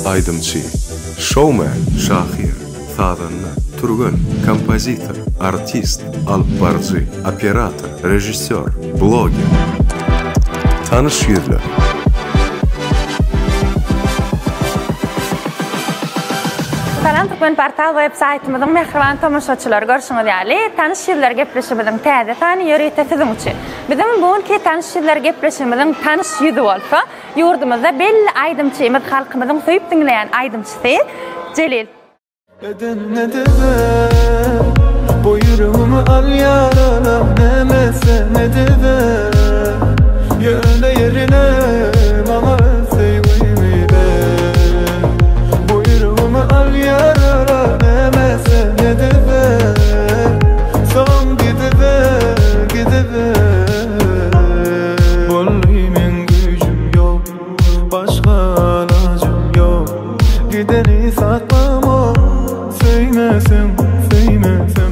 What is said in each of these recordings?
Aýdymçy, şoumen, şahyr, sazanda, türgen, kompozitor, artist, alypbaryjy, operator, režissýor, bloger. Tanyş ýüzler. Salam Türkmenportal web saýtymyzyň mähriban tomaşaçylary görşüňiz ýaly, Tanyş ýüzler gepleşigimiziň täze sany ýörite siziň üçin. Biziň bu günki Tanyş ýüzler gepleşigimiziň tanyş ýüzi bolsa, ýurdumyzda belli aýdymçymyz, halkymyzyň söýüp diňleýän aýdymçysy Jelil. Eden edebe Bu ýüregimi alýar ala Näme etsem edebe Ýöne ýerine maňa öz söýgüňi ber Bu ýüregimi alýar ala Näme etsem edebe Soň gidiber gidiber Boldy meň güýjüm ýok Başga alajym ýok Gideni saklamok Söýmeseň söýmesem.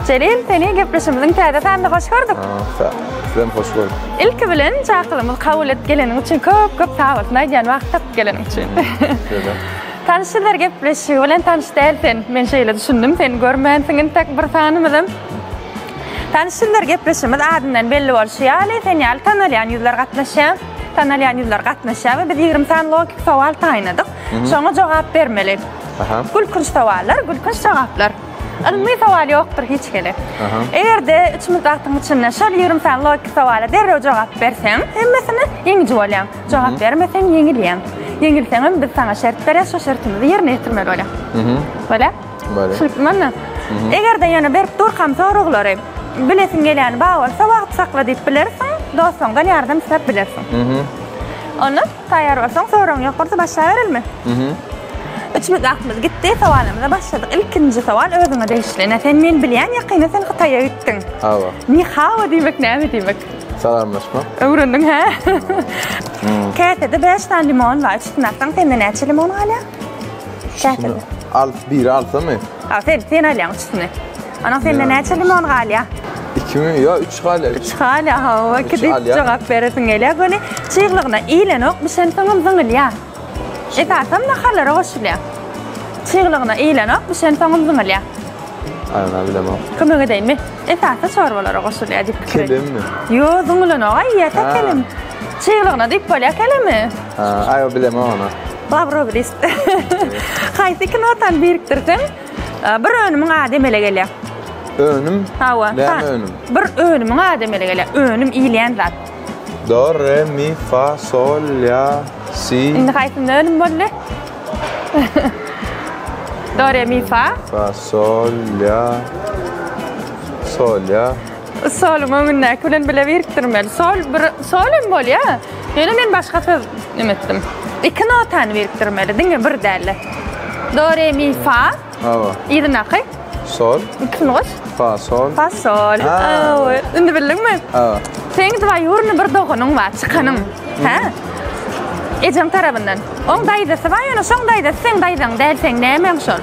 Jelil seni gepleşigimiziň täze sanynda hoş gördük. Sizem hoş gördük. Ilki bilen çakylygymyzy kabul edip geleniň üçin köp köp sag bolsun aýdýan wagt tapyp geleniň üçin. Size. Tanyşyzlar gepleşigi bilen tanyş däl sen. Men şeýle düşündim seni görmänsiň intek bir sanymyzam. Tanyşyzlar gepleşigimiz adyndan belli bolşy ýaly sen ýaly tanalýan ýüzler gatnaşýar. Tanalýan ýüzler gatnaşýar we biz 20 sany logik sowal taýynladyk. Şoňa jogap bermeli. Gülkünç sowallar, gülkünç jogaplar. Ylmy sowal ýokdur hiç hili. Eger-de 3 minut wagtyň içinde şol 20 sany logiki sowala derrew jogap berseň, hemmesine ýeňiji bolýaň. Jogap bermeseň ýeňilýäň. Ýeňilseňem biz saňa şert berýäs, şo şertimizi ýerine ýetirmeli bolýaň. Bolýa? Düşnüklimi onda? Eger-de ýöne berip durkam soraglary bilesiň gelýäni bar bolsa wagt sakla diýip bilersiň, dostlaňdan ýardam isläp bilersiň. Onda taýýar bolsaň soragyň ýok bolsa başlaberelimi? Üç minut wagtymyz gitdi, sowalymyza başladyk. Ilkinji sowal özüňe degişli. Ine sen men bilýän ýakynda sen Hytaýa gitdiň. Hawa. Ni hao diýmek näme diýmek? Salamlaşmak. Öwrendiň hä? Käsede 5 sany limon bar. Üçüsini alsaň sende näçe limon galýar? Käsede. Al, biri alsamy? Ha, sen sen alýaň üçüsini. Onuň sende näçe limon galýar? 2 mi? Ýok, 3 galýar. 3 galýar, hawa. 2 diýip jogap beresiň gelýär. Göni çyglygyna iýlenok, bişensoňam zyňylýar. Esasam naharlara goşulýar. Çyglygyna iýlenok, bişensoňam zyňylýar. Aýna bilemok. Kömek edeýinmi? Esasy çorbalara goşulýar diýip pikir et. Kelemmi? Ýok, zyňylanok-a iýýäs-ä kelem. Çyglygyna diýip bolýar kelemi. Ha, aý bilemok ony. Lawrowy list. Haýsy iki notany birikdirseň, bir önümiň ady emele gelýär? Önüm? Hawa. Näme önüm? Bir önümiň ady emele gelýär. Önüm iýilýän zat. Do, re, mi, fa, sol, lýa, si. Indi haýsynda önüm boldy? Do, re, mi, fa. Fa, sol, lýa, sol, lýa. Soluň öňündäki bilen bile birikdirmeli. Sol bir sol hem bolýar. Ýöne men başga söz neme etdim. Iki notany birikdirmeli, diňe bir däl-de. Do, re, mi, fa. Hawa. Yzyndaky? Sol. Ikisini goş. Fa, sol. Fa, sol. Hawa. Indi bildiňmi? Hawa. Seň dwaýurny bir doganyň bar, çykanyň. Hä? Ejeň tarabyndan. Oň daýzasy bar, ýöne şoň daýzasy seň daýzaň däl, seň nämäň şol?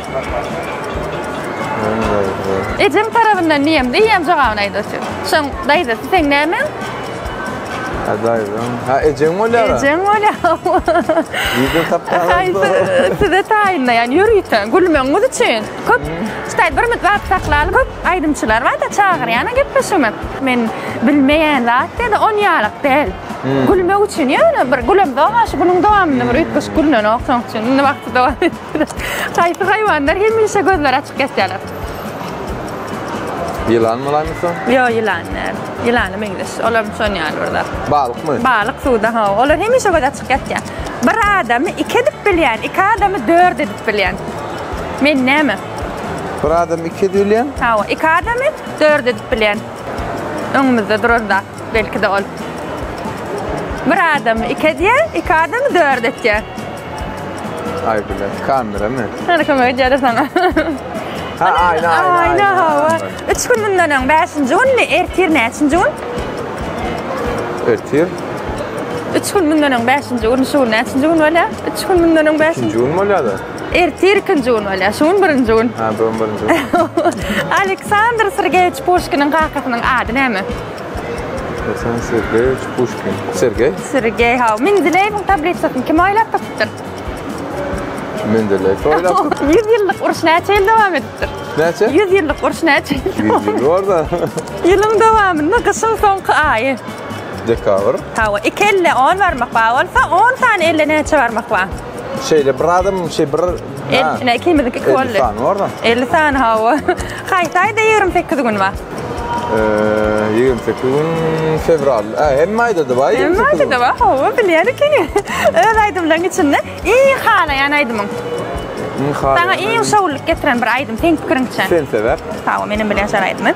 Ejeň tarabyndan diýemde, eýýäm jogabyny aýdyp otyr. Şoň daýzasy seň nämäň? Ha, daýzaň. Ha, ejeň bolýar. Ejeň bolýar. Nirden tapdyňyz? Haýsy size taýynlaýan ýörite gülmegiňiz üçin. Köp ştaý bir minut wagt saklaly köp aýdymçylar bar-da çagyrýan gepleşigime. Men bilmeýän zat diýdi, on ýalyk däl. Gülmek üçin ýöne bir gülemzok şu günüň dowamynda bir üýtgeşik gülnenok şoň üçin indi wagty dowam etdiler. Haýsy haýwanlar hemişe gözleri açyk ýatýarlar? Ýylan bolaýmasa? Ýok, ýylan däl. Ýylana meňzeş. Olam şon ýaly bir zat. Balykmy? Balyk suwda hawa. Olar hemişe gözi açyk ýatýar. Bir adamy iki edip bilýän, iki adamy dört edip bilýän. Men näme? Bir adamy iki edip bilýän? Hawa, iki adamy dört edip bilýän. Öňümizde duran zat belki-de ol. Bir adamy iki edýär, iki adamy dört etýär. Aý bile, kameramy? Hany kömek edýär saňa. Ha, aýna, aýna, aýna, hawa. Üç gün mundan öň bäşinji günmi, ertir näçinji gün? Ertir? Üç gün mundan öň bäşinji gün, şu gün näçinji gün bolýar? Üç gün mundan öň bäşinji İkinji gün bolýar-da. Ertir ikinji gün bolýar, şu gün birinji gün. Ha, bu gün birinji gün. Aleksandr Sergeýewiç Puşkiniň kakasynyň ady näme? Aleksandr Sergeýewiç Puşkin. Sergeý? Sergeý, hawa. Mendeleýewiň tablisasyny kim oýlap tapypdyr? Mendeleýew oýlapdyr. 100 ýyllyk uruş näçe ýyl dowam edipdir? Näçe? 100 ýyllyk uruş näçe ýyl? 100 ýyl bar-da. Ýylyň dowamynda gyşyň soňky aýy. Dekabr. Hawa, iki elde 10 barmak bar bolsa, 10 sany elde näçe barmak bar? Şeýle bir adam şey bir El, ine ikimiziňki iki boldy. 50 sany bar-da. 50 sany hawa. Haýsy aýda 28 gün bar? Eee, 28 gün fewral. Ä, hemme aýda-da bar. Hemme aýda-da bar. Hawa, bilýän ekeniň. Öz aýdymlaryň içinde iň halaýan aýdymyň. Iň halaýan. Saňa iň şowlulyk getiren bir aýdym seň pikiriňçe? Sen sebäp. Hawa, menem bilýän şol aýdymy.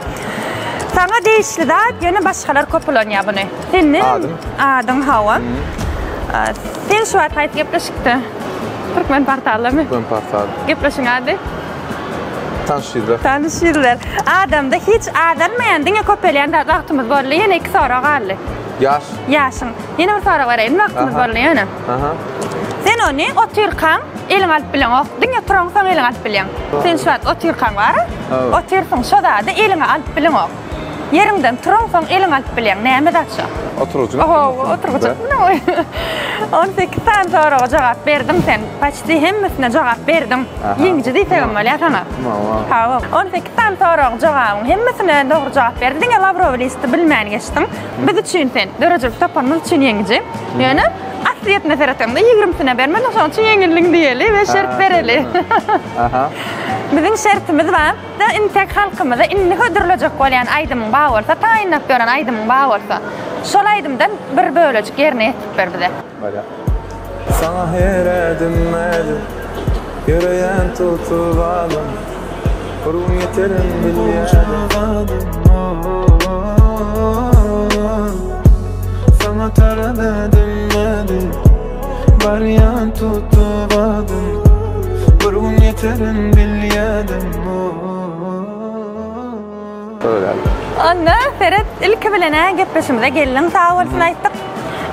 Saňa degişli zat, ýöne başgalar köp ulanýar buny. Senden Adym. Adyň hawa. Sen şu wagt haýsy gepleşikde? Türkmen portaldamy? Türkmen portal. Gepleşigiň ady? Tanyş ýüzler. Tanyş ýüzler. Adamda hiç azalmaýan, diňe köpelýän zat wagtymyz boldy. Ýene iki sorag galdy. Ýaş. Ýaşyň. Ýene bir sorag bereýin, wagtymyz boldy ýöne. Aha. Sen ony otyrkaň eliňe alyp bileňok. Diňe turaňsoň eliňe alyp bilýäň. Sen şu wagt otyrkaň bar-a? Otyrsyň, şo zady eliňe alyp bileňok. Ýeriňden turaňsoň eliňe alyp bilýäň. Näme zat şo? Oturgyjyň. Hawa, oturgyjyk. 18 sany soraga jogap berdiň sen. Paçti hemmesine jogap berdiň. Ýeňiji diýsegem bolýar saňa. Hawa. 18 sany soragyň jogabyň hemmesine dogry jogap berdiň. Diňe lawrowy listi bilmän geçdiň. Biz üçin sen, döredijilik toparymyz üçin ýeňiji. Ýöne aslyýetine seretseňde ýigrimisine bermediň, şonuň üçin ýeňildiň diýeli we şert bereli. Aha. Biziň şertimiz bar. Da intek halkymyza indi hödürlejek bolýan aýdymyň bar bolsa, taýynlap ýören aýdymyň bar bolsa, şol aýdymdan bir bölejik ýerine ýetirip ber bize. Bolýar. Saňa her ädim ädim, Ýöreýän tutup alym, Bir gün ýeterin bilýädim. Saňa tarap ädim ädim, Barýan tutup adym, Bir gün ýeterin bilýädim. Onda Seret ilki bilen-ä gepleşimize geldiň sag bolsun aýtdyk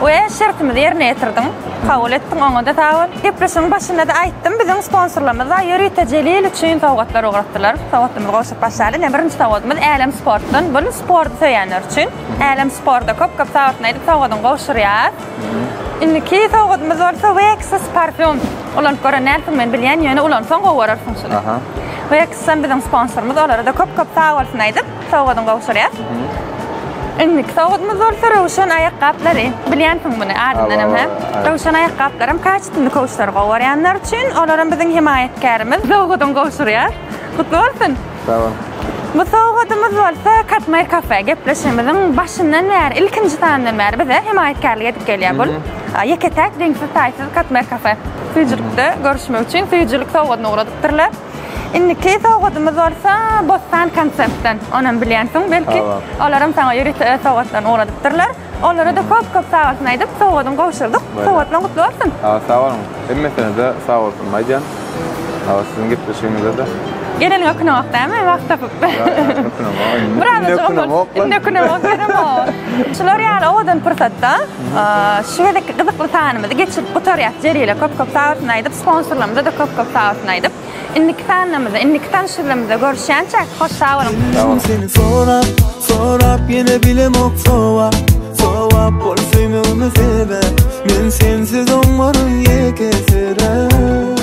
we şertimizi ýerine ýetirdiň. Kabul etdiň oňa-da sag bol. Gepleşigiň başynda-da aýtdym biziň sponsorlarymyz bar ýörite Jelil üçin sowgatlar ugratdylar. Sowgatlarymyzy gowşuryp başlaly. Ine birinji sowgadymyz Älem sportdan. Bu sporty söýenler üçin. Älem sporta köp köp sag bolsun aýdyp sowgadyny gowşurýas. Indiki sowgadymyz bolsa Vexus parfýum. Ulanyp gören dälsiň men bilýän ýöne ulansaň gowy görersiň şuny. Aha. Vexus biziň sponsorymyz olara-da köp köp sag bolsun aýdyp sowgadyny gowşurýas. Indiki sowgadymyz bolsa Röwşen aýakgaplary. Bilýänsiň muny adyndan hem hä? Röwşen aýakgaplaram kaçtynly köwüşleri gowy görýänler üçin olaram biziň hemaýatkärimiz. Sowgadyny gowşurýas. Gutly bolsun. Sag boluň. Bu sowgadymyz bolsa Katmer kafe gepleşigimiziň başyndan bäri, ilkinji sanyndan bäri bize hemaýatkärlik edip gelýär bul. Ýeke-täk deňsiz-taýsyz Katmer kafe. Süýjülikde görüşmek üçin süýjülik sowgadyny ugradypdyrlar. Indiki sowgadymyz bolsa Bossan konsertden. Onam bilýänsiň belki. Olaram saňa ýörite öz sowgatlaryny ugradypdyrlar. Olara-da köp-köp sag bolsun aýdyp, sowgadyny gowşurdyk. Sowgatlaryň gutly bolsun. Sag boluň. Hemmesine-de sag bolsun aýdýan. Hawa, siziň gepleşigiňize-de. Geleniňe öküneňok dämi, wagt tapyp? Ýok, ökünemok. Indi ökünemok. Indi ökünemok diýemok. Şular ýaly owadan pursatda şu gezekki gyzykly sanymyzy geçirip gutarýas. Jelile köp-köp sag bolsun aýdyp, sponsorlarymyza-da köp-köp sag bolsun aýdyp. Indiki sanymyzda, indiki tanyşyzlarymyzda görüşýänçäk, hoş sag boluň. Sag boluň. Seni sorap, sorap ýene bilemok sowap, sowap bol söýmegime sebäp Men sensiz oňmaryn ýeke seräp.